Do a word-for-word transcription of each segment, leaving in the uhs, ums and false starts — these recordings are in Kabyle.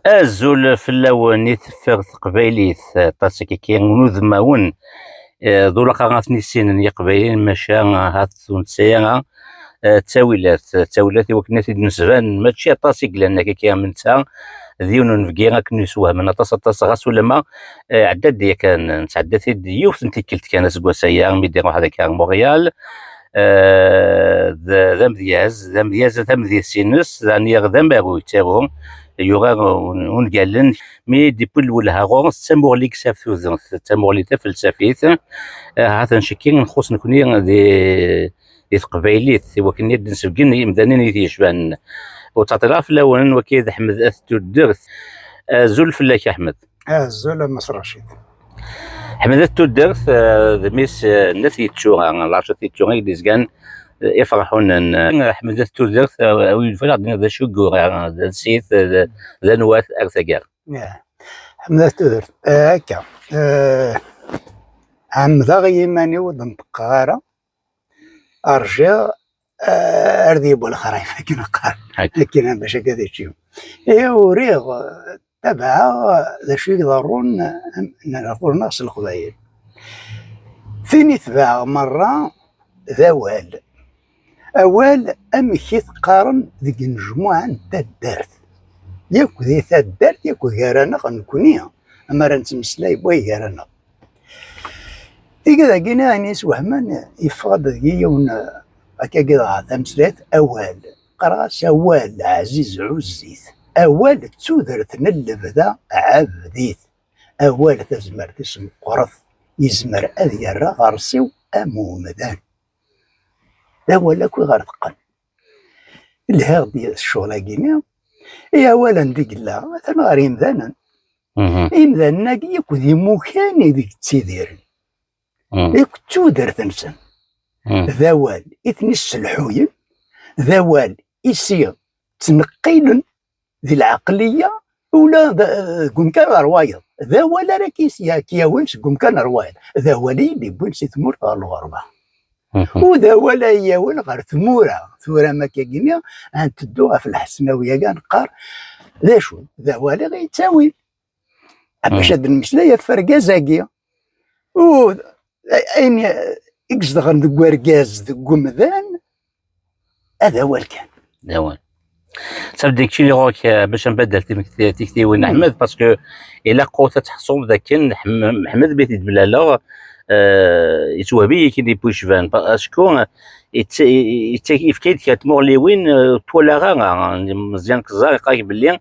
Azul fell-awen i teffer teqbaylit, aṭas akkaki n udmawen, eh, d ulaqaɣ ad ten-issinen yiqbayliyen, maca ahat ur nesɛi ara, eh, ttawilat, ttawilat i wakken ad t-id-nesban, mačči aṭas i yellan akkaki am netta, d yiwen unebgi akken yeswehmen aṭas, aṭas, ɣas ulamma, eh, ɛedda-d yakan, nesɛedda-t-id yiwet n tikkelt kan aseggas-aya, mi d-iruḥ ad akka ar Montréal, eh, d, d amedyaz, d amedyaz tamedyazt-ines, d aniɣ d amaru yettaru, yuɣal un-, ungalen, mi d-iwwi lwelha ɣur-s d tamuɣli deg saf tudert, d tamuɣli tafelsafit, eh, ha-t-an cekki nxuṣ nekni di, di teqbaylit, i wakken ad d-nsebgen imdanen i t-yecban. Ur ttɛeṭṭileɣ fell-awen, waki d Ḥmed At Tuddert. Azul fell-ak a Ḥmed. Azul a Mass Racid. Ḥmed At Tuddert, eh, d mmi-s, eh, n At Yettu, eh, lɛerc At Yettu i d-izgan, eh, Iferḥunen. Eh, Ḥmed At Tuddert, eh, ur yelfi ad d-nini d acu i yura, eh, d ansi-t, eh, d, d anwa-t ar taggara. Ih. Ḥmed At Tuddert, eh, akka. Eh, ɛemmdeɣ i yiman-iw ur d-neṭṭqeɣ ara. Rjiɣ, eh, ar d yewwi lexrif, akken qqaren. Akka. Akken bac akka ad yečči. Ihi uriɣ, eh, tabaɛeɣ d acu i iḍerrun, eh, n-, ɣur-neɣ s Leqbayel. Tin i tebɛeɣ merra d awal. Awal amek i t-qqaren deg inejmuɛen n taddart. Yakk di taddart, yakk gar-aneɣ nekni, mi ara nettmeslay n way gar-aneɣ. Tigad-agi-nni ayen yeswehmen, yeffeɣ-d deg-i yiwen, eh, akkagi dɣa tameslayt, awal. Qqareɣ-as awal, ɛziz ɛuzzit. Awal d tudert n lebda, ɛabed-it. Awal tazmert-is meqqret, yezmer ad yerr aɣersiw am umdan. D awal akk i ɣer teqqen. Lhiɣ-d ccɣel-agi-nni, i awal anda i yella, atan ɣer yimdanen. Mhm. Imdanen-agi yakk d imukan ideg ttidiren. Mhm. Yakk d tudert-nsen. Mhm. D awal i ten-isselḥuyen, d awal i si ttneqqilen di lɛeqliya, ula d, deg umkan ɣer wayeḍ. D awal ara k-is-, k-yawin seg umkan ɣer wayeḍ. D awal i yi-d-iwwin si tmurt ɣer lɣerba. Mhm. U d awal ay yawin ɣer tmura. Tura ma akka-gini, ad nteddu ɣef lḥesnawi-agi, ad neqqar, d acu? D awal i ɣ-yettawin. Bac ad nmeslay ɣef urgaz-agi. U ayen i izedɣen deg urgaz, deg umdan, ad awal kan. D awal. Saf deg keččini ɣur-k, eh, bac ad nbaddal tim-, tiktiwin, Ḥmed, parce que ilaq ur ad teḥṣuḍ d akken Ḥm-, Ḥmed mi t-id-mlaleɣ, eh, yettwehbi-yi kan yewwi cban, pa-, acku, eh, yett-, yett-, yefka-yi-d kra n tmuɣliwin, eh, ur twalaɣ ara. Meẓyan Keẓẓar iqqar-ak belli,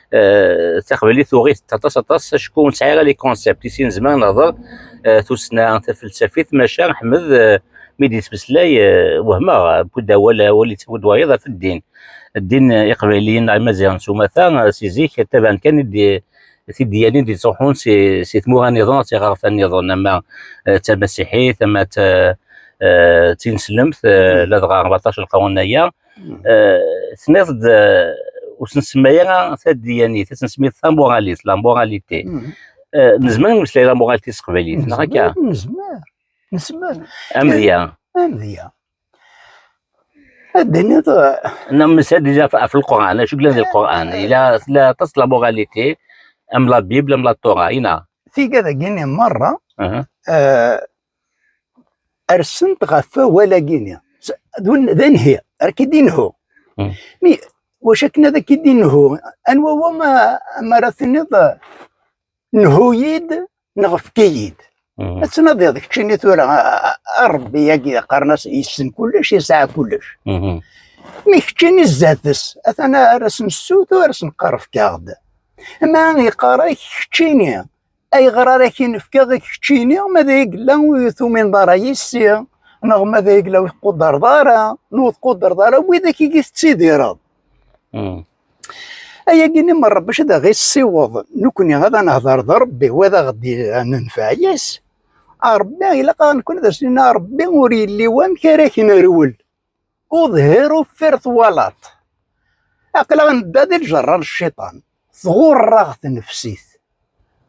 eh, taqbaylit tuɣ-it aṭas, aṭas, acku ur nesɛi ara les concepts. I sin nezmer ad nehder, eh, tussna tafelsafit, maca Ḥmed, eh, mi d-yettmeslay, eh, wehmeɣ, wwid-d awal, awal yettawi-d wayeḍ ɣef ddin. Ddin, eh, iqbayliyen neɣ imaziɣen s umata, eh, si zik, ttabaɛen kan i d-, tidyanin d-yettruḥun si, si tmura nniḍen, si iɣerfan nniḍen, ama, eh, d tamasiḥit, ama d ta-, eh, d tineslemt, eh, ladɣa rbeɛṭac lqern aya. Eh, tenniḍ-d, eh, ur s-nsemma ara tadyanit, ad s-nsemmi tamuɣalit, la moralité. Eh, nezmer ad nmeslay la moralité s teqbaylit, neɣ akka? Nezmer, nezmer. Amedya. Amedya. Ad d-tiniḍ, eh, nemmeslay déjà ɣef, ɣef Lqur'an, acu yellan di Lqur'an? Yella, tella aṭas la moralité, am la Bible, am la Torah, ina. Tigad-agi-nni merra, eh, rsent ɣef wawal-agi-nni. S-, d win-, d anhi, ar k-id-inhu. Mi, wacu akken ad ak-id-inhu? Anwa wa ma, ma ara tiniḍ, nhu-yi-d, neɣ efk-iyi-d? Ad tnadiḍ keččini tura, a, a, a Ṛebbi-agi qqaren-as yessen kullec, yesɛa kullec. Mi keččini zdat-s, atan ar as-nessutur, ar as-neqqar efk-aɣ-d. Ma yeqqar-ak keččini, ayɣer ara k-in-fkeɣ i keččini, ma d ay yella ur tumineḍ ara yis-i, neɣ ma d ay yella ur tqudreḍ ara, neɣ ur tqudreḍ ara widak i tettidireḍ? Ayagi-nni merra bac ad aɣ-issiweḍ, nekkni ad nehder d Ṛebbi, wa ad aɣ-d-, ad nenfeɛ yis. A Ṛebbi, ilaq-aɣ nekkni ad as-nini, a Ṛebbi, ur yelli wamek ara k-nerwel. Uḍhir uffir twalaḍ. Aql-aɣ nedda di ljerra n cciṭan. Tɣurr-aɣ tnefsit.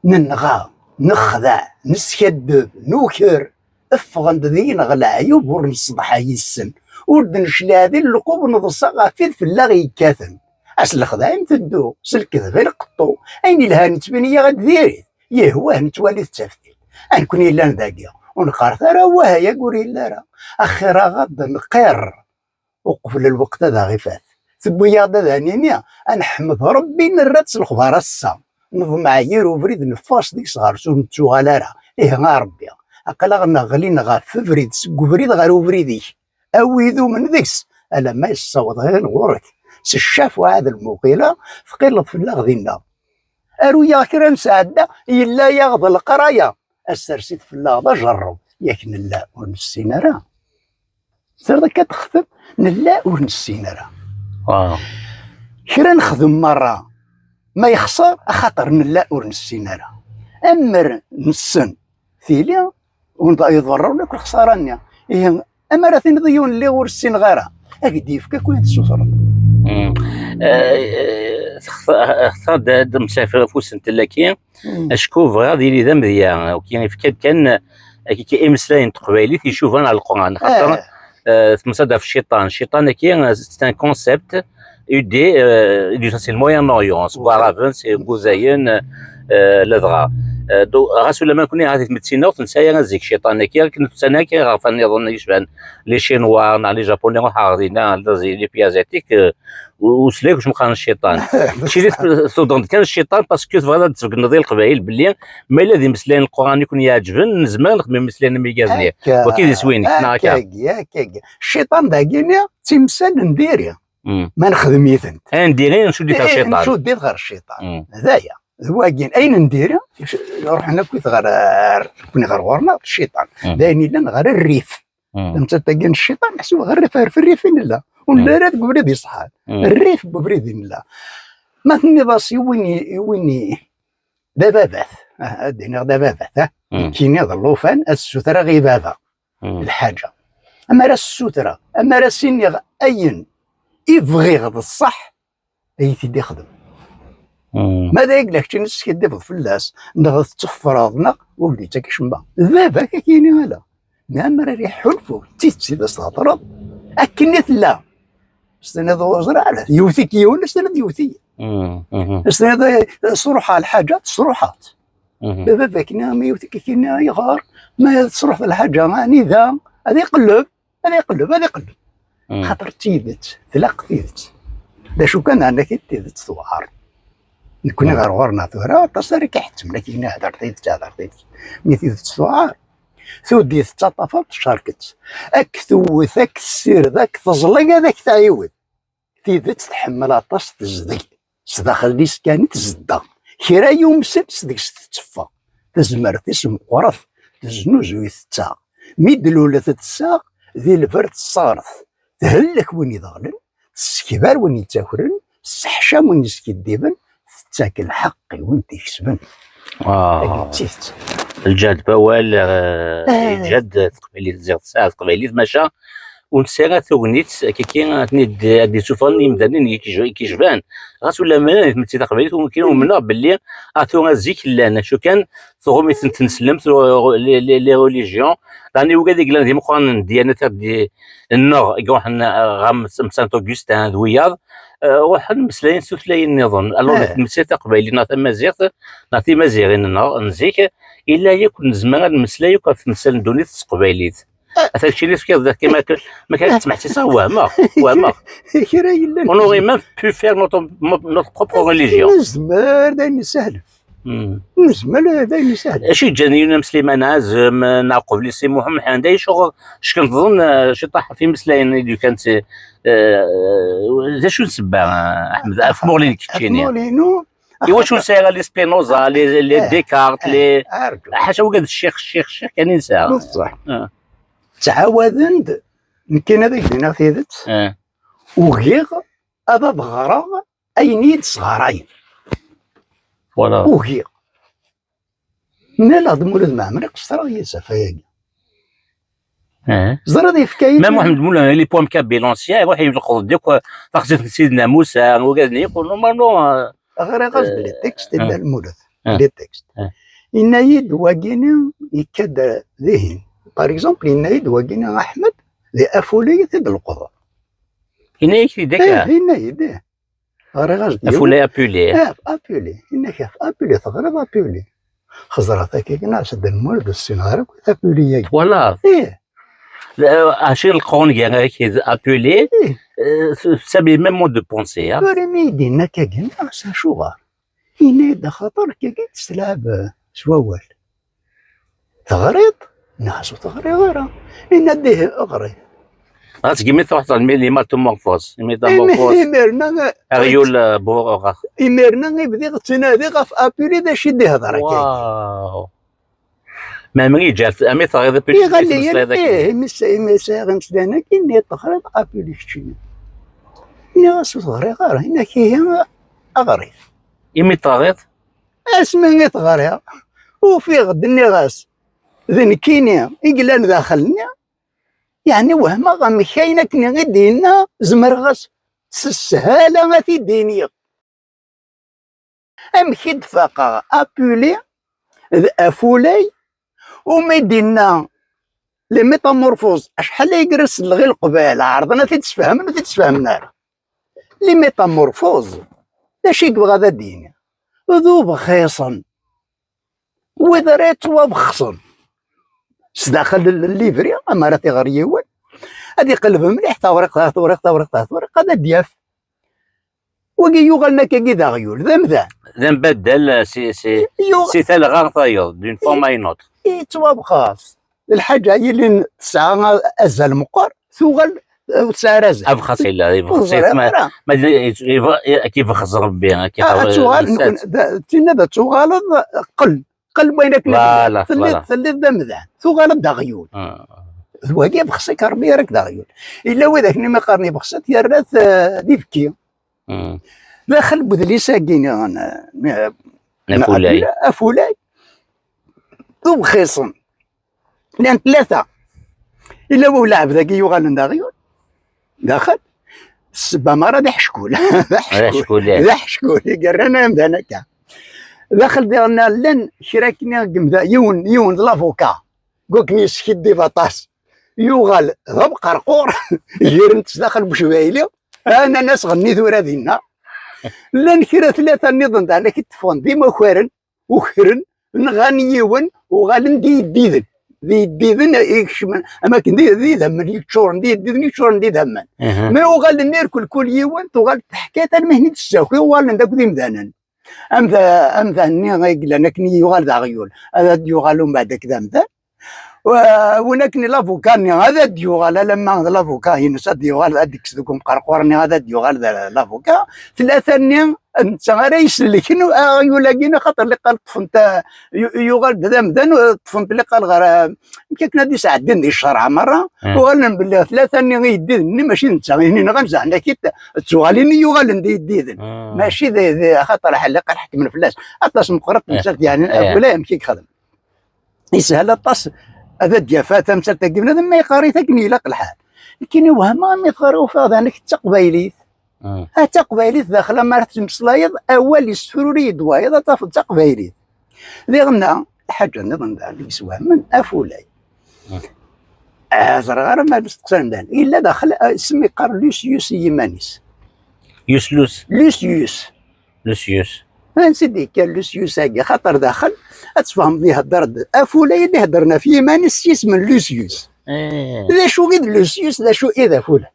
Nenɣa, nexdeɛ, neskaddeb, nuker. Ffɣen-d deg-neɣ leɛyub ur nesseḍḥa yis-sen. Ur d-necliɛ di lqub neḍsa ɣef wid fell-aɣ yekkaten. As lexdeɛ i m-teddu, s lkedb i lqeṭṭu. Ayen ilhan nettbini-yaɣ-d diri-t, yehwa nettwali-t d taftilt. A nekni yellan dagi, ur neqqaret ara wah aya ur yelli ara. Axir-aɣ ad d-nqirr uqbel lweqt ad aɣ-ifat. Tewwi-yaɣ-d ad nini, a neḥmed Rebbi, nerra-d s lexbar ass-a. Neḍmeɛ yir ubrid, neffeɣ seg-s ɣer-s ur nettuɣal ara. Ihi a Rebbi, aql-aɣ neɣli-n ɣef ubrid, seg ubrid ɣer ubrid-ik. Awi idumen deg-s, alamma yessaweḍ ɣer ɣur-k. S ccafuɛa d lmuqila, tqilleḍ fell-aɣ dinna. Aru-yaɣ kra n sɛedda, yella-yaɣ d leqraya. Assers-it fell-aɣ d ajerreb, yak nella ur nessin ara. Terḍ akka texdem, nella ur nessin ara. Kra nexdem merra, ma yexṣer, axaṭer nella ur nessin ara. Amer nessen tili, ur nḍ-, iḍerru akk lexṣara-nni. Ihi, amar ad tiniḍ i yiwen lliɣ ur ssineɣ ara, ad k-d-yefk akk ayen tessutreḍ. Mm. Eh, eh, texta-, textar-d ad msafir ɣef usentel-agi, Mm. acku bɣiɣ ad yili d amedya, ok, yefka-d kan, eh, imeslayen n teqbaylit icuban ar Leqran. Xaṭer, Eh. eh, temsad ɣef cciṭan. Cciṭan-agi, eh, c'est un concept, U D, euh, du, c'est le Moyen-Orient, seg Waɛraben, seg Wuzayen, euh, ladɣa. Euh, donc, ɣas ulamma nekkni ahat i tmetti-nneɣ ur t-nesɛi ara zik cciṭan-agi, akken tusa-nni akka ɣer fan nniḍen yecban les Chinois neɣ les Japonais, ruḥeɣ ɣer dinna, les, les pays asiatiques, euh, u-, ur sliɣ acu meqqaren cciṭan. Mačči d tudreḍ kan cciṭan parce que tebɣiḍ ad d-tbeggneḍ i Leqbayel belli ma yella d imeslayen n Leqran i ken-iɛeǧben, nezmer ad nexdem imeslayen am wiyaḍ-nni. Akka, wagi d iswi-inek, neɣ akka? Akkagi, akkagi. Cciṭan dagi-nni d timsal n diri. Mm. Ma nexdem-itent. Ayen n diri, ncudd-it ɣer Eh, cciṭan. Ncudd-it ɣer cciṭan. Mm. D aya. D wagi. Ayen n diri, ruḥen akkit ɣer, ɣer, nekkni ɣer ɣur-neɣ, d cciṭan. Mm. D ayen illan ɣer rrif. Mm. Tamsalt-agi n cciṭan, meḥsub ɣer rrif, ɣer rrif i nella. Ur nelli Mm. ara deg ubrid iṣeḥḥan. Mm. Rrif n ubrid i nella. Ma tenniḍ-as i win i, i win i, d ababat. Ah, ad d-iniɣ d ababat, ah. Mm. Nekkini d llufan, ad ssutreɣ i baba. Mm. Lḥaǧa. Amar as-ssutreɣ, amar as-iniɣ ayen i bɣiɣ d ṣṣeḥ, ad iyi-t-id-ixdem. Mm. Ma d ay yella keččini teskiddibeḍ fell-as, neɣ tetteffreḍ, neɣ ur k-d-yettak acemma. D baba-k ad k-yini ala. Mi amar ara iḥulfu d tidet i d as-thedreḍ, akken i tella. S tiniḍ ur ẓriɣ ara, yewwet-ik yiwen, s tiniḍ yewwet-iyi. Mm, mhm. S tiniḍ, eh, sruḥeɣ lḥaǧa, tesruḥeḍ-tt. Mhm. Baba-k-nni, ma yewwet-ik, ak-ini ayɣer? Ma tesruḥeḍ lḥaǧa, anida? Ad iqelleb, ad iqelleb, ad iqelleb. Mm. Xaṭer d tidet, tlaq tidet. D acu kan, ɛni tidet tewɛer. Nekkni Mm. ɣer ɣur-neɣ tura, aṭas ara k-iḥettmen, ak-ini hder tidet, hder tidet. Mi tidet tewɛer, tuddi tettaṭṭafeḍ, tcerk-itt. Ak tewwet, ak tessired, ak teẓli, ad ak tɛiwed. Tidet tḥemmel aṭas tezdeg. Sdaxel-is kan i tzedda. Kra yumsen s deg-s tetteffeɣ. Tazmert-is meqqret, teznuzuy tettaɣ. Mi d-lulet tessaɣ, di lber tesseɣret. Thellek win ideɣlen, tessekbar win yettakren, tesseḥcam win yeskiddiben, tettak lḥeqq i win t-ikesben. Ah. Tagi d tidet. Lǧehd n wawal, eh, Ah. Lǧehd teqbaylit, ziɣ tesɛa teqbaylit, maca ur nesɛi ara tagnit, akka, akka, ad ten-id-, ad d-issufɣen yimdanen i k-, i k-icban. Ɣas ulamma di tmetti taqbaylit, ur kan umneɣ belli, ah, tura zik llan, acu kan, tɣum-itent tneslemt, les, les, les religions, daɣen i wigad i yellan d imeqqranen n ddyanat, ad d-, nneɣ, i iruḥen, eh, ɣer Saint Augustin d wiyaḍ, eh, ruḥen mmeslayen s tutlayin nniḍen. Alors, Eh. di tmetti taqbaylit neɣ tamaziɣt, neɣ timaziɣin nneɣ, n zik, illa yakk nezmer ad nemmeslay akk ɣef temsal n ddunit s teqbaylit. Ata keččini tefkiḍ-d akka, ma k-, ma k-, ttmeḥsiseɣ, wehmeɣ, wehmeɣ. Kra yellan. On aurait même pu faire notre, notre propre religion. Nezmer, d ayen isehlen. Hmm. Nezmer, d ayen isehlen. Acu yeǧǧan Yunam Sliman Ɛazem, neɣ qbel-is Si Muḥ Mḥend, ay acuɣer ckunṭḍen, eh, ciṭṭaḥ ɣef imeslayen i d-yukan si, eh, d acu n ssebba, eh, Aḥmed, ɣef tmuɣli n keččini? Ɣef tmuɣli-inu, Iwacu ur nesɛi ara les Spinoza, les, les Eh, Descartes, eh, les, arǧu. Ḥaca wigad ccix, ccix, ccix kan i nesɛa. D ṣṣeḥ. Ah. Ttɛawaden-d, nekkini ad ak-d-iniɣ tidet, Ah. ugiɣ ad, ad ɣreɣ ayen i yi-d-sɣarayen. Voilà. Ugiɣ. Mlaleɣ-d Mulud Mɛemmri, qesreɣ yis ɣef wayagi. Ah. Ẓriɣ yefka-yi-d Ma Muḥemmed Mulud, les poèmes kabyles anciens, iruḥ yelqeḍ-d yakk taxzit n Sidna Musa, wigad-nni yakk, normalement, ah. Ɣriɣ-as-d Eh, les textes i ah. Dda Lmulud. Ah. Les textes. Ah. Yenna-yi-d wagini yekka-d dihin. Par exemple, yenna-yi-d wagini Aḥmed di Afuli i t-id-leqḍeɣ. Yenna-yak-t-id akka? Eh, yenna-yi-d, eh. Ɣriɣ-as-d yiwen. Afulay, Apuli. Ah, Apuli. Inna-k Apuli, teɣriḍ Apuli. Xeẓreɣ takagna, s-d lmur d ssineɣ ara akk Apuli-agi. Twalaḍ? Ih. Acu lqrun gar-ak d Apuli? Ih. Euh, ça met même mode de pensée, hein. Tura mi d-yenna akagna, s acuɣer? Yenna-yi-d axaṭer akagi teslab, eh, s wawal. Teɣriḍ? Neɣ ur teɣriḍ ara? Yenna-d ih, ɣriɣ. Ɣas gimi truḥ termi les métamorphoses, les métamorphoses. Imir-nna, aɣyul, eh, bu-, ɣ- imir-nna i bdiɣ ttnadiɣ ɣef Apuli d acu i d-ihder akka. Wow. Mehma iǧǧa-t, ami teɣriḍ Apuli, iɣalli-yan, ih, imi s-, imi sɛiɣ imeslan-agi, nniɣ teɣriḍ Apuli keččini. Nniɣ-as ur teɣriɣ ara, yenna-k ihi aɣriɣ. Imi teɣriḍ? Asmi i t-ɣriɣ, ufiɣ-d, nniɣ-as, d nekkini i yellan daxel-nni, yeɛni wehmeɣ amek ayen akken i d-yenna zemreɣ-as s sshala ad t-id-iniɣ. Amek i d-faqeɣ Apuli d Afulay, umi d-yenna les métamorphoses, acḥal ay gra selleɣ i Leqbayel, ɛerḍen ad t-id-sfehmen, ur t-id-sfehmen ara. Les métamorphoses, d acu i yebɣa ad d-yini? D ubxiṣen. Wid ara yettwabexṣen sdaxel n livri, ama ara t-iɣer yiwen, ad iqelleb mliḥ tawriqt ɣer tawriqt, tawriqt ɣer tawriqt, ad d-yaf. Wagi yuɣalen akkagi d aɣyul, d amdan. D ambaddal, eh, si, si, yuɣ- si talɣa tayeḍ, d'une forme à une autre. Yettwabxaṣ. Lḥaǧa yilin tesɛa azal meqqer, tuɣal, eh, ur tesɛi ara azal. Abxaṣ yella, yebxes. Ur teẓriḍ ara. Ma d-, yebɣa, ad k-yebxes Rebbi, ad k-, ah, ad tuɣal, nekkni, d, tinna d ad tuɣaleḍ, qqel. Qqel wayen akken. Voilà, telliḍ, voilà. Telliḍ d amdan, tuɣaleḍ d aɣyul. Ah. D wagi yebxes-ik Rebbi, yerra-k d aɣyul. Yella widak nni mi qqaren yebxes-it, yerra-t, eh, d ibki. Mm. Daxel n wedlis-agi, n, n, n Afulay. Afulay. D ubxiṣen. Llan tlata. Illa wa lɛebd-agi yuɣalen d aɣyul. Daxel. Ssebba mara d aḥeckul. D aḥeckul. D aḥeckul, eh. D aḥeckul, i yerran amdan akka. Daxel diɣen llan kra kni n yimda-, yiwen, yiwen d lavuka. Gugni yeskiddib aṭas. Yuɣal d abqerqur, gren-t sdaxel n ucbayli, anan-as ɣenni tura dinna. Llan kra tlata nniḍen daɣen i t-ṭṭfen d imakaren, ukren, nɣan yiwen, uɣalen d iyeddiden. D iyeddiden i ikecmen, am akken d, d idammen yeččuren, d iyeddiden yeččuren d idammen. Mhm. Mi uɣalen irkul kul yiwen, tuɣal teḥkayt almi ten-id-tessaki, uɣalen d akk d imdanen. Amda-, amdan-nni i yellan akken i yuɣal d aɣyul, ad, ad d-yuɣal umbeɛd akked amdan. Wa-, win akken i lavuka-nni, ad, ad d-yuɣal, alamma d lavuka-ines, ad d-yuɣal, ad d-ikkes deg umqerqur-nni, ad, ad d-yuɣal d lavuka. Tlata-nni, d netta ara isellken aɣyul-agi, axaṭer liqal ṭṭfen-t, yu-, yuɣal-d d amdan, ṭṭfen-t liqal ɣer, amek akken ad isɛeddin di ccreɛ merra, hmm, uɣalen belli tlata-nni i yeddiden-nni mačči d netta i ten-inɣan, zeɛma-k-id d tuɣalin i yuɣalen d iyeddiden. Hmm. Mačči d, d, axaṭer ḥelliq ad ḥekmen fell-as. Aṭas meqqret, eh, temsalt, yeɛni, eh, akk ula amek i yexdem. Yeshel aṭas ad d-yaf tamsalt-agi bnadem ma yeqqar-it akken ilaq lḥal. Nekkini wehmeɣ mi teɣriɣ ufiɣ daɣen d taqbaylit. Hmm. Ah, d taqbaylit daxel, amar tettmeslayeḍ, awal yessefruri-yi-d wayeḍ, ad tafeḍ d taqbaylit. Diɣenna, lḥaǧa nniḍen daɣen i yeswehmen, Afulay. Hmm. Ah, ẓriɣ ara ma d-steqsan daɣen. Yella daxel, ah, isem yeqqar Lucius i yiman-is. Lucius. Lucius. Lucius. Ansi d-yekka Lucius-agi? Xaṭer daxel, ad tfehmeḍ ihedder-d Afulay i d-iheddren ɣef yiman-is s yisem n Lucius. Eh. D acu i d Lucius, d acu i d Afulay?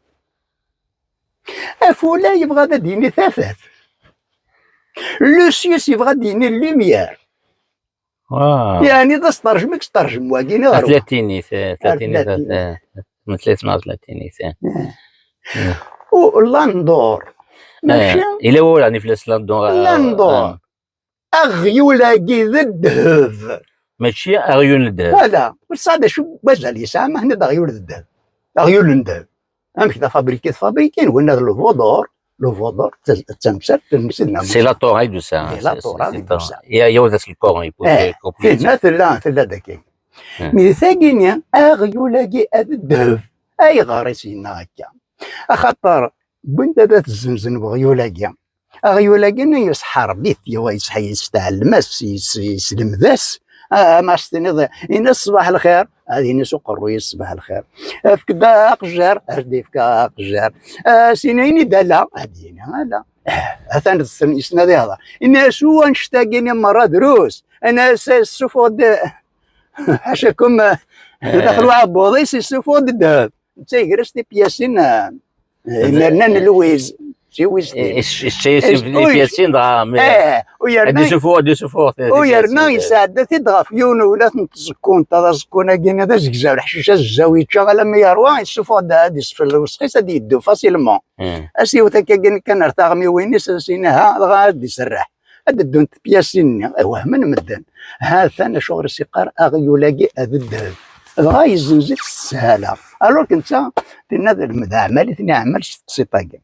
Afulay yebɣa ad d-yini tafat. Lucius yebɣa ad d-yini lumière. Wow. Yeɛni d asṭerjem i yesṭerjem wagi, neɣ ar latinit, eh, ar latinit, latinit. Eh, tmetlayt n latinit, eh. Eh. Mm. U Landor. Eh, mačči? Yella wawal ɛni fell-as Landor, eh, Landor. Eh. Aɣyul-agi d ddheb. Mačči aɣyul n ddheb. Wala, ur tesɛa d acu wazal yesɛa, ma hna d aɣyul d ddheb. Aɣyul n ddheb. Amek d afabriki, tfabrikin, winna d lbudur, lbudur, d ta-, d tamsalt n Sidna Musa. C'est la Torah i d-tusa. C'est la Torah i d-tusa. Ya, ya, d aselkur, eh, tinna tella, tella dagi. Eh. Mi d tagini, aɣyul-agi ad ddheb, ayɣer i s-yenna akka? Axaṭer, wwin-d ad t-zzenzen weɣyul-agi. Aɣyul-agi-nni yesḥerb-it, yewa-, yesḥ-, yestɛellem-as, yes-, yesselmed-as. Ah, ma s-tiniḍ, ini-as ṣṣbeḥ lxir, ad yini s uqerruy-is ṣṣbeḥ lxir. Efk-d aqejjar, ad d-yefk aqejjar. Ah, s-ini, ini-d ala, ad d-yini ala. Atan d-, yessen ad ihḍer. Ini-as: "U annect-agi-nni merra drus." Ini-as: "Yessufeɣ-d, ḥacakum, daxel uɛebbuḍ-is yessufeɣ-d ddheb." Netta yegra-s tipyasin, eh, imernan n Lwiz, si Wizdin. Yessay-as tipyasin dɣa, eh, u yerna, ad d-isufuɣ, ad d-isufuɣ, u yerna yesɛedda-t-id ɣef yiwen ulat n tẓekkunt, ad aẓekkun-agi d azegzaw, leḥcic azegzaw yečča alammi yerwa, yessufeɣ-d ad isfel lewsex-is, ad yeddu facilement. As yiwet akka kan ar taɣmiwin-is, as-iniha, dɣa ad d-iserreḥ. Ad d-ddunt tpyasin-nni, eh, wehmen medden. Ha-t-an acuɣer i s-iqqar aɣyul-agi d ddheb. Dɣa yezzenz-it s sshala. Alors que netta, tinna d lmed aɛmal i ten-iɛmal s teqsiṭ-agi.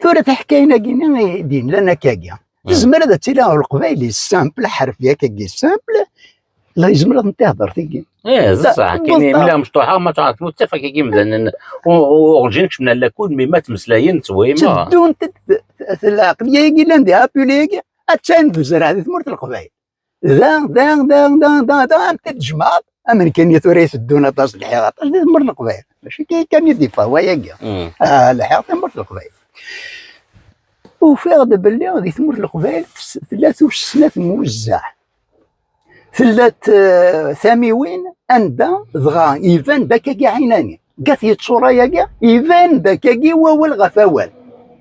Tura taḥkayin-agi-nni i d-yennan akkagi. Tezmer ad tili ɣer Leqbayel simple, ḥerfi akkagi simple, la yezmer ad ten-ihder tigi. Eh, d ṣṣeḥ, kini mliɣ mecṭuḥeɣ, ma tɛerfem ur ttafak akka imdanen, u-, u-, urǧin kecmen ar lakul, mi ma ttmeslayen, ttwehhimeɣ. Tteddunt-d t-, t-, leɛqliya-agi llan di apuli-agi, attan d zreɛ di tmurt n Leqbayel. Da, da, da, da, da, da, am t-id-tjemɛeḍ, amen kan i tura i teddun aṭas, lḥiɣ aṭas di tmurt n Leqbayel. Mačči kan, kan i d-iffeɣ wayagi. Ah, lḥiɣ tamurt n Leqbayel. Ufiɣ-d belli di tmurt n Leqbayel tes-, tella tussna temwezzeɛ. Tella t-, tamiwin anda dɣa iban-d akkagi ɛinani. Gat yettṣura-yagi, iban-d akkagi wawal ɣef awal.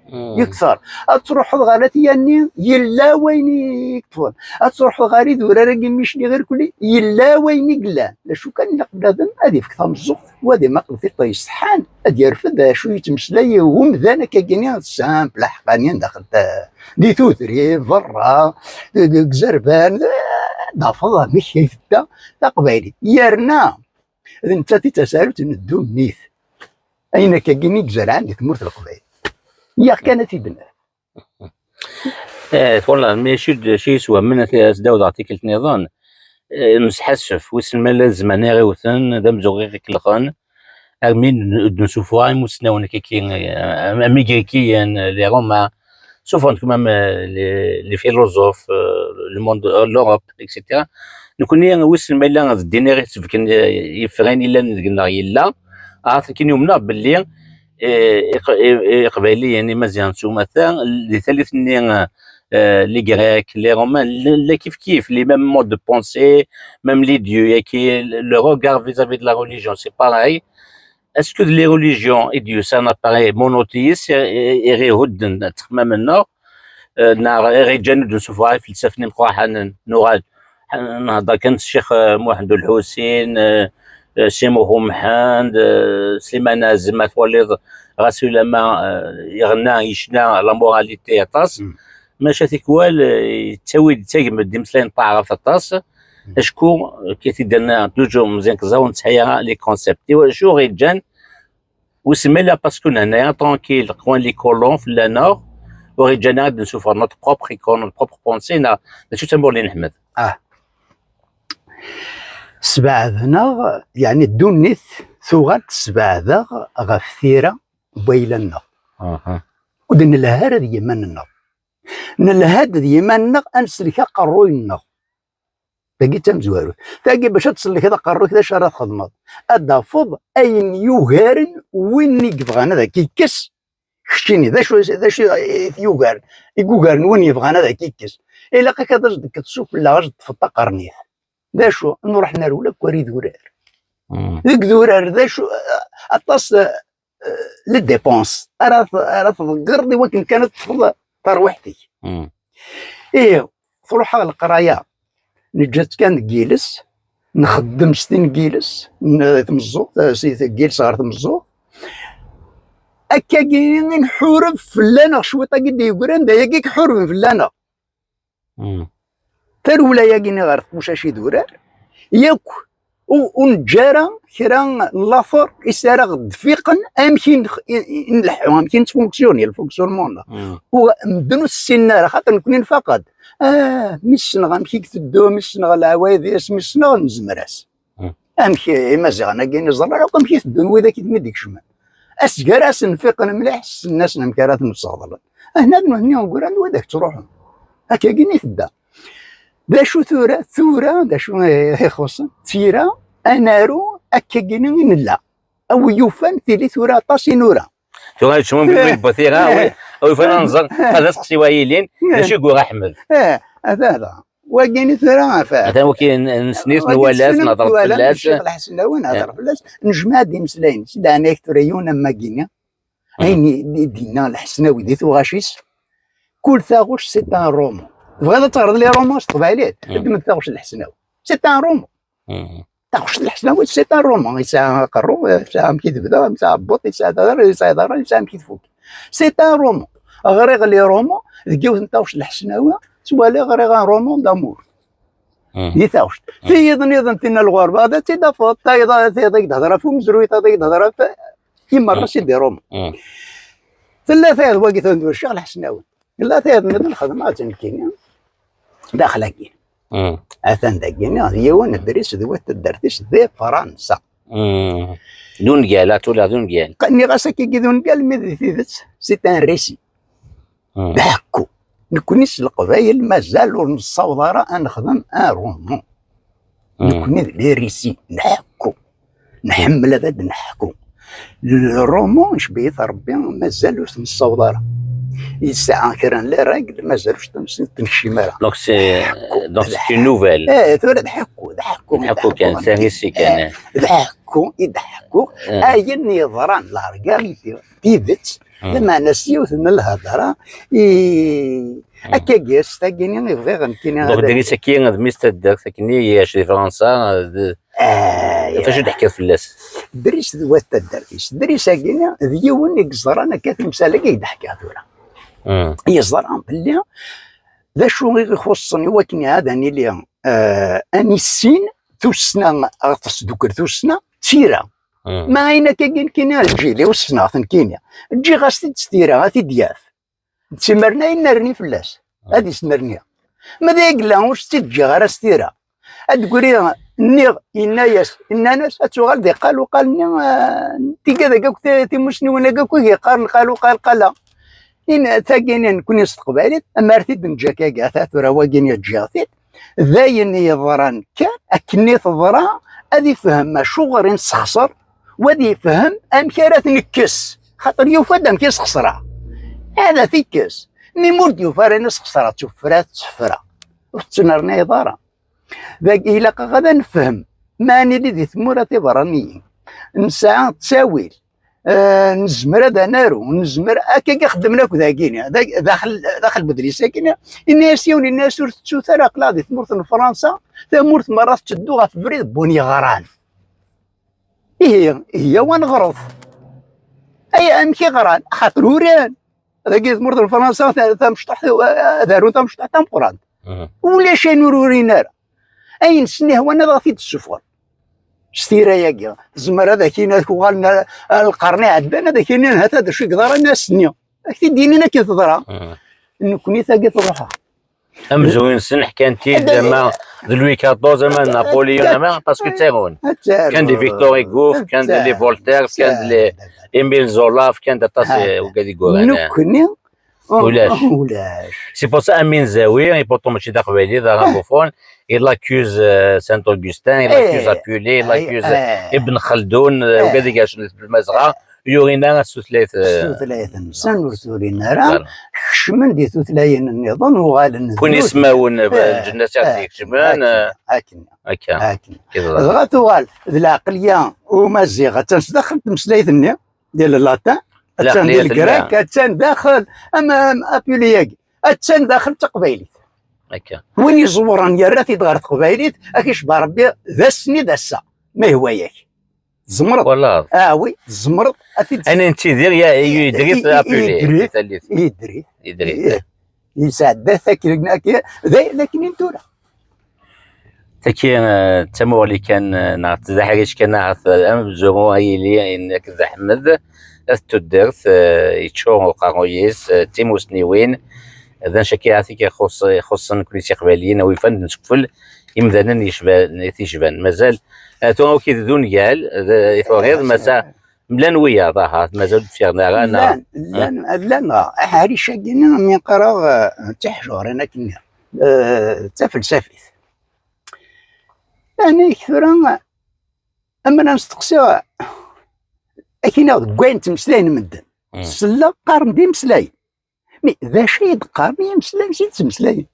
Yekter. Ad truḥeḍ ɣer At Yanni, yella wayen i yeṭṭfen. Ad truḥeḍ ɣer idurar-agi n Micli ɣer kulli, yella wayen i yellan. D acu kan, ilaq bnadem ad ifk tameẓẓuɣt, u ad imaqel tiṭ yessetḥan, ad yerfed d acu yettmeslay umdan akkagini, simple, aḥeqqani, daxel ta-, di tudrin, berra, deg, deg izerban, ad tafeḍ amek ay tedda taqbaylit. Yerna d nettat i d tasarut n ddunit. Ayen akkagini i izerɛen di tmurt n Leqbayel. Yaɣ kan ad t-id-naf. Eh, twalaḍ, mi acu d-, acu yeswehmen, ad s-d-awdeɣ tikkelt nniḍen. Eh, nesḥassef, wissen ma llan zzman i ɣ-iwten, d amzuɣ i ɣ-ikellxen, armi n-, d-nessufuɣ imussnawen akkaki, eh, am, am Igrikiyen, les Romains, suffren quand même, eh, les, les philosophes, eh, le monde, eh, l'Europe, et cetera. Nekni, wissen ma yella d ddin i ɣ-isebken, eh, yeffɣen, illan deg-neɣ yella, ahat nekni umneɣ belli eh, Iq-, i-, i-, Iqbayliyen, Imaziɣen s umata, di tallit-nni, eh, les Grecs, les Romains, llan, llan kif kif, les mêmes modes de pensée, même les dieux, yaki, le, le regard vis-à-vis de la religion, c'est pareil. Est-ce que les religions i d-yusan appareil monothéiste i, i, i ɣ-ihudden ttexmam-nneɣ, eh, neɣ i ɣ-iǧǧan ur d-nessufeɣ ara ifelsafen imeqqranen, nuɣal Nehder kan s Ccix, eh, Muḥend Ulḥusin, eh, eh, Si Muḥu Mḥend, eh, Sliman Ɛazem, ma twaliḍ, ɣas ulamma, eh, yeɣna, yecna la moralité aṭas, maca tikwal, eh, yettawi-d, yettagem-d imeslayen n taɛrabt aṭas, acku, eh, kif i d-yenna toujours Meẓyan Keẓa, ur nesɛi ara les concepts. Iwacu ɣ-iǧǧan Wissen ma yella parce que nehna tranquille, qwan les colons fell-aneɣ, ur ɣ-iǧǧan ara ad d-nessufeɣ notre propre icône, notre propre pensée, neɣ d acu tamurt i nḥemmel? Ah. Sbeɛden-aɣ, yeɛni ddunit tuɣal tessbeɛd-aɣ ɣef tira n wayla-nneɣ. Ur d-nelhi ara d yiman-nneɣ. Nelha-d d yiman-nneɣ, ad nsellek aqerruy-nneɣ. Tagi d tamezwarut. Tagi, bac ad tsellkeḍ aqerru-k, d acu ara txedmeḍ? Ad d-tafeḍ ayen yugaren win i yebɣan ad ak-ikkes keččini. D acu, d acu i t-yugaren? I yugaren win yebɣan ad ak-ikkes. Ilaq-ak ad as-d-tekkes sufella, ad as-d-teṭṭfeḍ taqernit. D acu? Nruḥ nerwel akk ar idurar. Deg idurar, d acu? Aṭas, eh, les dépenses ara t-, ara tḍeggreḍ i wakken kan ad teṭṭfeḍ tarwiḥt-ik. Ihi, truḥ ɣer leqraya, neǧǧa-tt kan deg yiles, nxeddem s tin n yiles, n tmeẓẓuɣt, eh, si yiles ɣer tmeẓẓuɣt. Akkagi i nḥureb fell-aneɣ cwiṭ-agi d-yeggran, d ayagi i iḥurben fell-aneɣ. Tarewla-yagi-nni ɣer tqucac idurar, yakk ur, ur neǧǧa ara kra n later i s ara ɣ-d-fiqen amek i nx-, i, i, i nleḥḥu, amek i nettfunksyuni, le fonctionnement-nneɣ. U medden ur t-ssinen ara, xaṭer nekni nfaq-d. Ah, mi ssneɣ amek i iteddu, mi ssneɣ leɛwayed-is, mi ssneɣ, nezmer-as. Amek Imaziɣen-agi neẓra akk amek i teddun widak i ten-id-ikecmen. Asgar asen-fiqen mliḥ, ssnen-asen amek ara ten-sseɣḍlen. Ahna d nutni uguren d widak ttruḥun. Akkagini tedda. D acu tura? Tura, d acu i ixuṣṣen? Tira, anaru, akkagini i nella. A wi yufan, tili tura aṭas i nura. Tura yeččem win win butira, wi wi fana nẓer, ad aseqsi wa yilin, d acu i yura Ḥmed? Eh, ata da. Wagini tura ɣef. Atan waki nesnit, nwala-t, nehḍer fell-as. Ccix Lḥesnawi nehḍer fell-as, nejmeɛ-d imeslayen. Si daɛnayek tura yiwen am wagini. Ayen i d-yenna Lḥesnawi di tuɣac-is, kul taɣuct c'est un roman. Tebɣiḍ ad teɣreḍ les romans s teqbaylit? Ddem-d taɣuct n Lḥesnawi. C'est un roman. Taɣuct n Lḥesnawi c'est un roman. Yesɛa aqerru, yesɛa amek i tebda, yesɛa abbuṭ, yesɛa taḍar, yesɛa iḍarren, yesɛa amek i tfuk. C'est un roman. Ɣriɣ les romans, deg yiwet n taɣuct n Lḥesnawi, ttwaliɣ ɣriɣ un roman d'amour. Di taɣuct. Tiyiḍ nniḍen tinna lɣerba, ad tt-id-tafeḍ. Tayiḍ, tayiḍ i d-tehder ɣef umezruy, tayiḍ i d-tehder ɣef, i merra c'est des romans. Tella tayeḍ wagi tura d Ccix Lḥesnawi. Tella tayeḍ nniḍen xedmeɣ-tt nekkini. Daxel-agi. Atan dagi, d yiwen Dris d wat taddart-is di Fransa. D ungal, ad tura d ungal. Nniɣ-as akkagi d ungal, mi di tidet, c'est un récit. D aḥekku. Nekni s Leqbayel mazal ur nessaweḍ ara ad nexdem un roman. Nekni d les récits, nḥekku. Nḥemmel ad d-neḥku. Le roman, icebbeḥ-it Rebbi, mazal ur t-nessaweḍ ara. Yesɛa kra n les règles, mazal ur t-nekcim ara. Donc c'est, donc c'est une nouvelle. Eh, tura d ḥekku, d ḥekku. D ḥekku kan, c'est un récit kan. Eh, d ḥekku i d ḥekku. Ayen yeḍran, la réalité, tidet, lameɛna s yiwet n lhedra, i, akkagi, s tagini i bɣiɣ nekkini. Donc, Dris-agi d mmi-s n taddart, akken i iɛac di Fransa, d, d acu i d-teḥkiḍ fell-as? Dris d wat taddart-is. Dris-agi d yiwen i yeẓran akka timsal-agi i d-ḥkiɣ tura. Yeẓra belli d acu i ixuṣṣen i wakken ad nili, eh, ad nissin tussna, ad tesdukkel tussna d tira. Ma ayen akkagi nekkini, lǧil-iw ssneɣ-t nekkini. Ǧǧiɣ-as-t-id s tira, ad t-id-yaf. D timerna i nnerni fell-as. Ad isnerni. Ma d ay yella ur s-tt-id-ǧǧiɣ ara s tira. Ad d-gri nniɣ, yenna-yas, nnan-as, ad tuɣal di qaluqal-nni, eh, tigad-agi akk, ti-, timusniwin-agi akk i yeqqaren qaluqal qala. In-, tagini nekkni s teqbaylit, amar t-id-neǧǧ akkagi, ata tura wagini ǧǧiɣ-t-id. D ayen yeḍran kan, akken i teḍra, ad ifhem acuɣer i nessexṣer, u ad ifhem amek ara t-nekkes. Xaṭer yufa-d amek i sxeṣreɣ. Ad t-ikkes. Mi ur d-yufi ara ayen i sxeṣreɣ, d tuffra, d ttefra. Ur tettnerniyeḍ ara. Dagi ilaq-aɣ ad nefhem. Ma nili di tmura tiberraniyin, nesɛa ttawil. Eh, nezmer ad naru, nezmer, akkagi xeddmen akk dagini, da-, daxel, daxel wedlis-agi, yenna-yas yiwen, yenna-yas ur tettut ara, aql-aɣ di tmurt n Fransa, tamurt merra tetteddu ɣef ubrid n win yeɣran. Ihi, ihi, awa neɣret. Ay, amek i ɣran? Axaṭer uran. Dagi tmurt n Fransa, ta-, tamecṭuḥt, ad arun tamecṭuḥt tameqqrant. Ulac ayen ur urin ara. Ayen ssniḥwan ad ɣef-id-ssufɣen. S tira-agi, tezmer ad ak-yini, ad k-uɣalen ar, ar lqern iɛeddan, ad ak-yini, hata d acu i yeḍran ass-nni. Ad ak-t-id-yinin akken teḍra. Nekkni tagi truḥ. Amezruy-nsen ḥkan-t-id, ama d Louis quatorze, ama d Napoléon, ama parce que ttarun. Fkan-d Victor Hugo, fkan-d les Voltaire, fkan-d les Émile Zola, fkan-d aṭas, eh, wigad i yuran, eh. Nekkni, oh, ulac. Ulac. C'est pour ça, Amin Zawi, et pourtant, mačči d aqbayli, d arabophone, il accuse, euh, Saint-Augustin, il accuse Apulée, il accuse Ibn Khaldun, euh, wigad i iɛecen di Tmazɣa, yurin ara s tutlayt, eh, s tutlayt-nsen ur turin ara, kecmen di tutlayin nniḍen, uɣalen d win ismawen, eh, lǧennas i ɣ-d-ikecmen, akken, eh, akken, akka. Akken. Dɣa tuɣal d lɛeqliya umaziɣ, attan sdaxel tmeslayt-nni, di le latin, attan di lɛeqliya le grec, attan daxel, am, am Apulée-agi, attan daxel d taqbaylit. Akka. Win iẓewren yerra-t-id ɣer teqbaylit, ad k-icebbeḥ Rebbi d ass-nni d ass-a, ma yehwa-yak. Tzemreḍ. Walaḍ. Ah, oui, tzemreḍ. Ad t-id- Ayen nettidir, ya, i, i, Idris, i, i, Apulée, Idris, i tallit. Idris. Idris. I, yesɛedda-t akken, akken, d ayen akken i n tura. Tagi, eh, d tamuɣli kan, eh, neɣ d aḥric kan, ahat, eh, amezruy ad yili ayen akken d Ḥmed At Tuddert, eh, yeččur uqerruy-is, eh, d timusniwin, d anect-agi ahat i ixuṣ-, ixuṣṣen nekkni s Iqbayliyen, awi fan d nsekfel imdanen yecban, i t-yecban. Mazal, eh, tura waki d ungal, d, i turiḍ, massa, mlan wiyaḍ, ahat, mazal ur d-ffiɣen ara, neɣ? Llan, llan, llan, ah, aḥric-agi-nni, mi qqareɣ, eh, d tiḥjurin akken-nni, eh, d tafelsafit. Yeɛni, tura, amer ad nesteqsi, ad k-iniɣ deg wayen ttmeslayen medden. Selleɣ qqaren-d imeslayen. Mi d acu i d-qqaren yimeslayen s i d-ttmeslayen?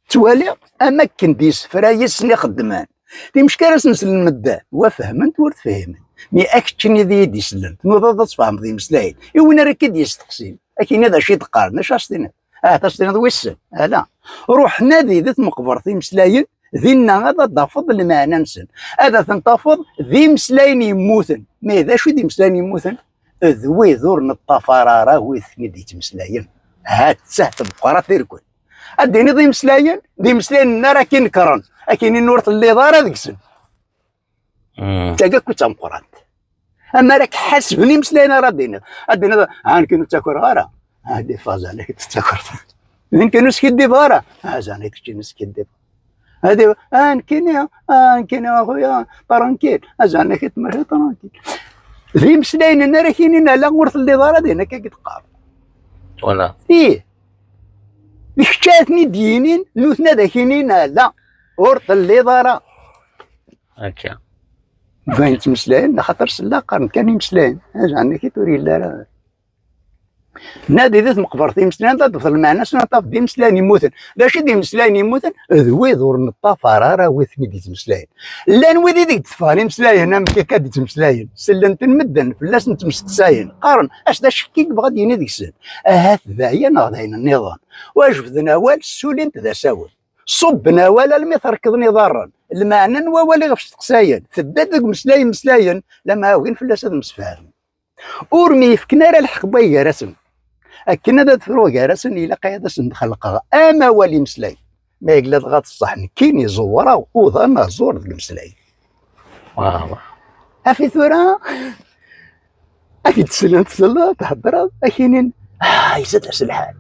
Ttwaliɣ am akken d isefra yes-sen i xeddmen. Timeck ara sen-slen medden, wa fehmen-t, wa ur t-fhimen. Mi akeččini d iyi-d-isellen, tnudaḍ ad tfehmeḍ imeslayen. I win ara k-id-yesteqsin, ad k-yini d acu i d-qqaren, d acu ad s-tiniḍ? Ahat ad s-tiniḍ wissen, ala. Ruḥ nadi di tmeqbert imeslayen, dinna ad d-tafeḍ lmeɛna-nsen. Ad ten-tafeḍ d imeslayen yemmuten. Mi d acu i d imeslayen yemmuten? D wid ur neṭṭafar ara wid ten-id-yettmeslayen. Ha-tt-ah tmeqqrat irkel. Ad d-tiniḍ imeslayen, d imeslayen-nni ara k-inekren, ad k-inin ur telliḍ ara deg-sen. D tagi akk d tameqqrant. Ama ara k-ḥasben imeslayen ara d-tiniḍ. Ad d-tiniḍ, ha nekkini ur ttakireɣ ara. Ha d-ifaẓ amek tettakireḍ. D nekkini ur skiddibeɣ ara. Ha zan keččini ur skiddibeɣ. Hadi, ah, nekkini, ah, nekkini, a xuya, tranquille. Azan-ik mačči tranquille. D imeslayen-nni ara k-inin ala ur telliḍ ara din, akka i k-d-qqar. Voilà. Ih. D kečč ara ten-id-yinin, nutni ad ak-inin ala ur telliḍ ara. Akka. Bɣan ttmeslayen, axaṭer selleɣ qqaren kan imeslayen. Azan-ik ur yelli ara. Nadi di tmeqbert imeslayen, ad d-tafeḍ lmeɛna-sen, ad tafeḍ d imeslayen yemmuten. D acu i d imeslayen yemmuten? D wid ur neṭṭafar ara wid ten-id-yettmeslayen. Llan wid i deg d-teffɣen imeslayen, amek akka d-ttmeslayen? Sellen-ten medden, fell-asen ttmesteqsayen. Qqaren, acu d acu i yebɣa ad d-yini deg-sen? Ahat d aya neɣ d ayen nniḍen. Wa jebden awal, ssulin-t d asawen. Ṣubben awal almi t-rekḍen iḍarren. Lmeɛna n wawal iɣef steqsayen, tedda-d deg umeslay imeslayen, lama ugin fell-as ad msefhamen. Ur myefken ara lḥeqq n way gar-asen. Akken ad, ad fruɣ gar-asen, ilaq ad asen-d-xelqeɣ amawal imeslay. Ma yella dɣa d ṣṣeḥ, nekkini ẓewreɣ, uḍan aẓur deg imeslay. Waw. Afi tura, ad k-id-slen tselleḍ, theddreḍ, ad k-inin, ah, izad-as lḥal.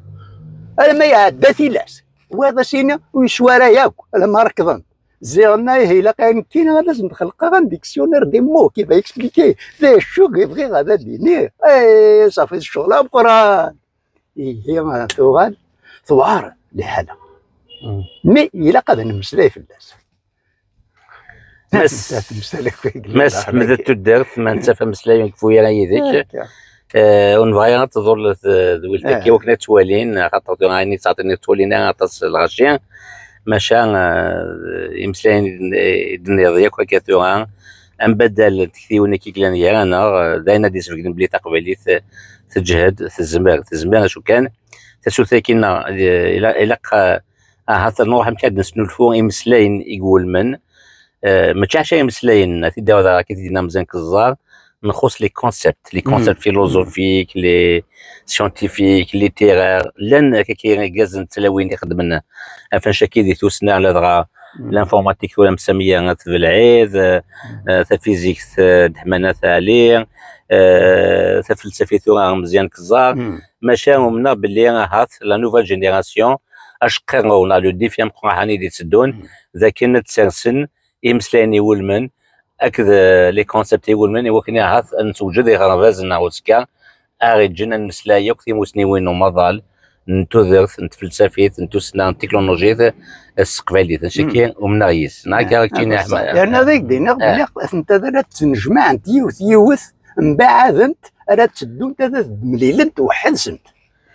Alamma iɛedda tilas, wayeḍ ad as-yini, ur yeswi ara yakk, alamma rekḍen. Ziɣen ihi ilaq ayen nekkini ad asen-d-xelqeɣ un dictionnaire des mots qui va expliquer d acu i bɣiɣ ad d-iniɣ. Eh, ṣafi d ccɣel ameqqran. Ihi tuɣal tewɛer liḥala. Mm. Mi ilaq ad nemmeslay fell-as. Mass, Mass Ḥmed At Tuddert, ma nettaf ameslay ur nekfi ara yid-k. Akka. Eh, ur nebɣi ara ad tḍul tedwilt-agi, eh, wakken ad twalin, axaṭer tura ayen i ttɛeṭṭin ur ttwalin ara aṭas lɣaci. Maca, eh, imeslayen i d-, i d-tenniḍ yakk akka tura, ambaddal n tektiwin-agi yellan gar-aneɣ, eh, d ayen ad d-isbeggen belli taqbaylit, eh, teǧhed, tezmer, tezmer acu kan. Tasut-agi-nneɣ, eh, ila-, ilaq, eh, ahat ad nruḥ amek ad nesnulfu imeslayen i iwulmen, eh, mačči ɛca imeslayen, ad t-id-awiḍ akka t-id-yenna Meẓyan Keẓẓar, nxuṣ les concepts, les concepts philosophiques, les scientifiques, littéraires, llan akka irgazen d tlawin ixeddmen ɣef wannect-agi di tussna, ladɣa l'informatique tura msamiya At Belɛid, eh, eh, tafizikt, eh, Deḥman At Ɛli, eh, tafelsafit tura Meẓyan Keẓẓar, maca umneɣ belli ahat la nouvelle génération, acqirrew neɣ le défi ameqqran i d-itteddun, d akken ad sersen imeslayen iwulmen akked, eh, les concepts iwulmen, i wakken ahat ad nettewjed iɣerbaz neɣ uzekka ara iǧǧen ad nemmeslay akk timusniwin n umaḍal, n tudert, n tfelsafit, n tussna, n tiknulujit, eh, s teqbaylit. Anect-agi umneɣ yis. Neɣ akka, keččini, Ḥmed? Yerna ad ak-d-iniɣ belli atent-a ara ttnejmaɛent yiwet yiwet, mbaɛadent, ara tteddunt ad d-mlilent weḥd-sent.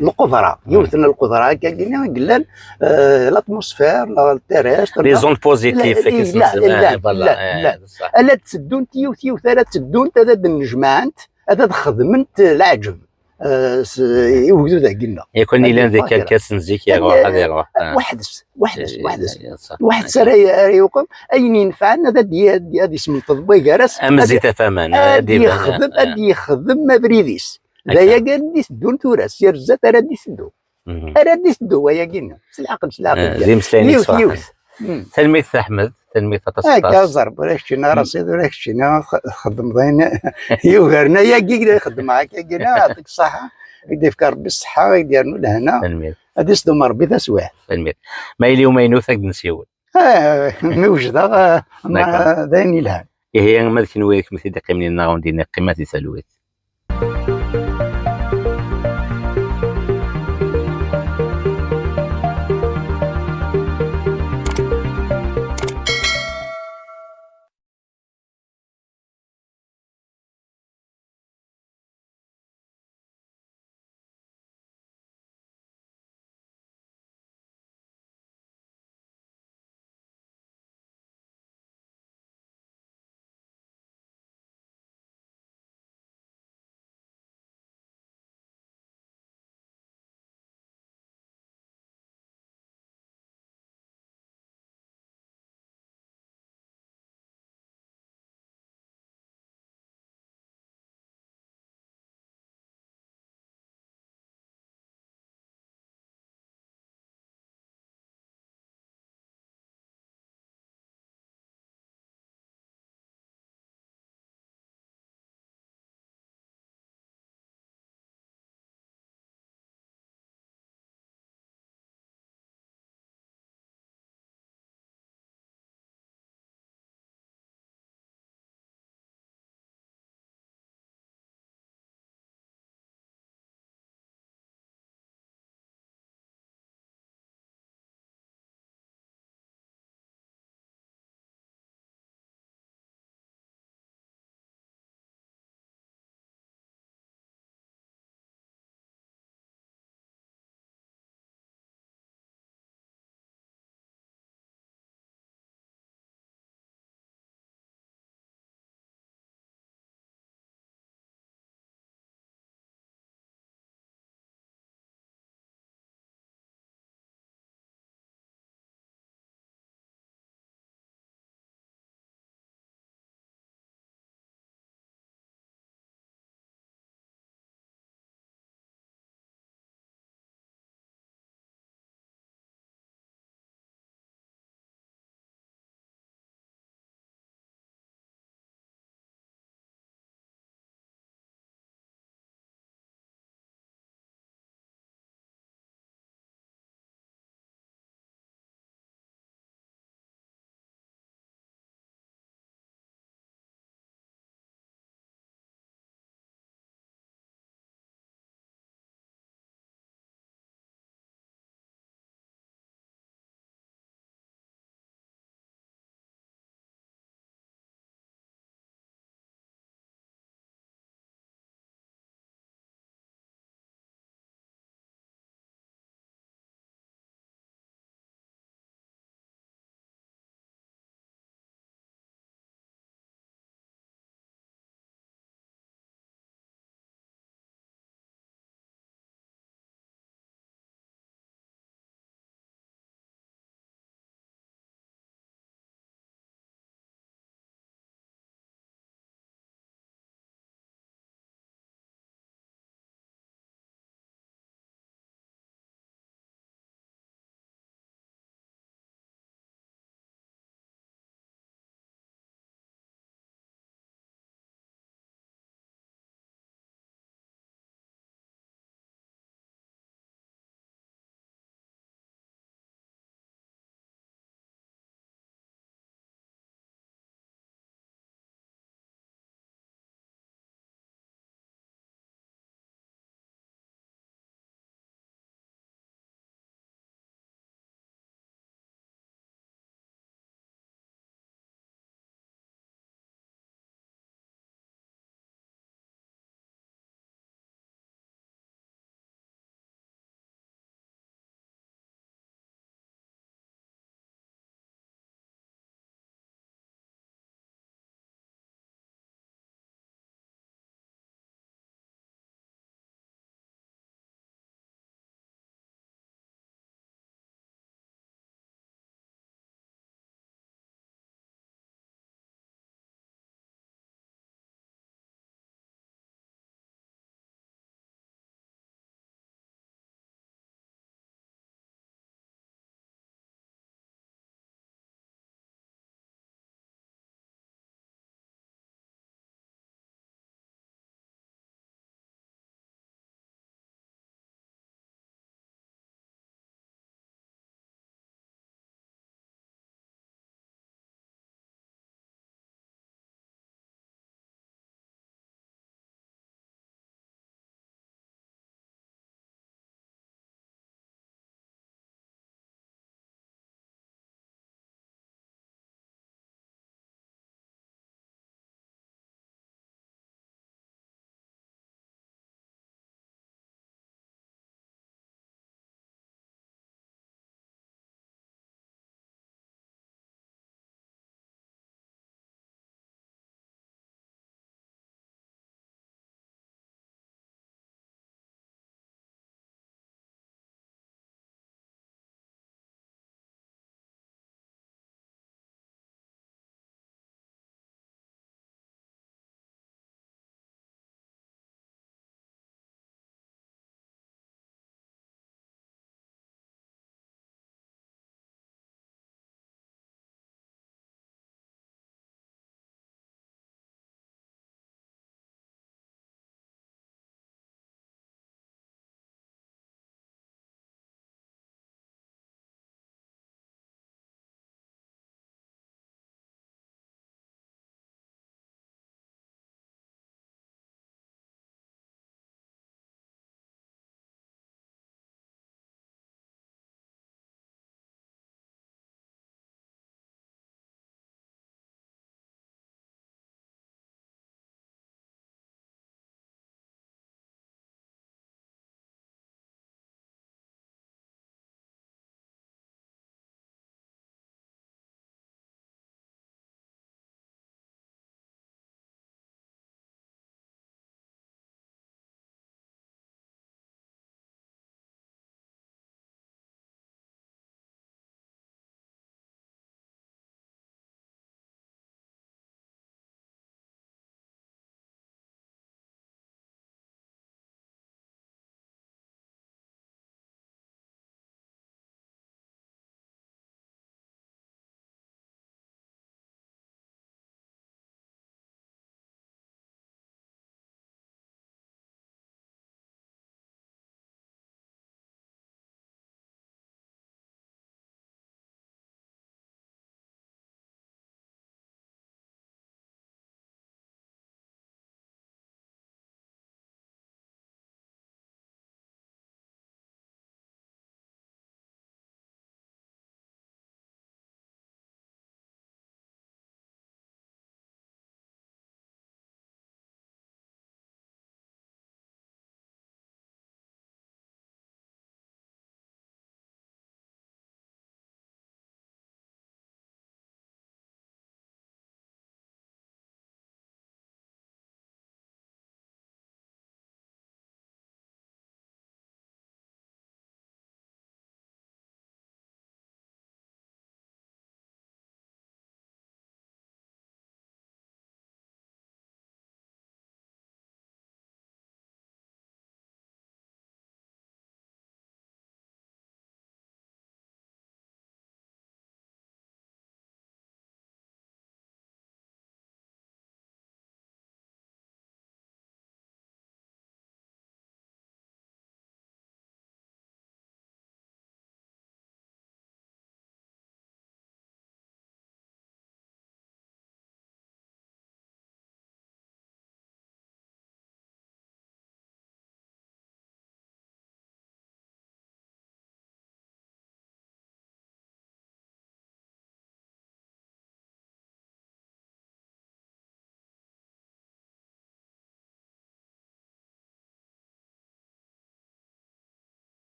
Lqudra, yiwet n lqudra akkagini i yellan, eh, l'atmosphère, la terrestre, les ondes positives, la, akken la, la, voilà, la, eh, la. Ala tteddunt yiwet yiwet, ara tteddunt ad d-nnejmaɛent, ad d-xedment leɛǧeb, eh, s, i ugdud-agi-nneɣ. Yakan ilan d ikerkasen zik, iruḥ, ad iruḥ, eh, weḥd-s, weḥd-s, eh, weḥd-s. Eh, ṣṣeḥ. Weḥd-s ara, ara yuqem, ayen yenfɛen ad, ad, ad, ad ismenteḍ way gar-as, am zzit afaman, ad yexdem, ad yexdem abrid-is. D ayagi ara d-iteddun tura, sya ar zdat ara d-iteddu. Ara d-iteddu wayagi-nni. S lɛaqel, s lɛaqel. Eh, d imeslayen yiwet, yiwet. Tanemmirt a Ḥmed, tanemmirt aṭas, aṭas. Akka, ẓer, ur ak-ččini ara ṣid, ur ak-ččini, txeddmeḍ ayen yugaren ayagi, xeddmeɣ akkagi, yeɛṭik ṣṣeḥḥa, i d-yefka Rebbi ṣṣeḥḥa, i d-yernu lehna. Tanemmirt. Ad isdum Rebbi taswiɛt. Tanemmirt. Ma yili umaynut, ad k-d-nsiwel. Eh, mi wejdeɣ, eh, ma d ayen yelhan. Ihi, ma d kenwi, kenwi i d-iqqimen yid-neɣ, ur d-yenni qqimat di talwit.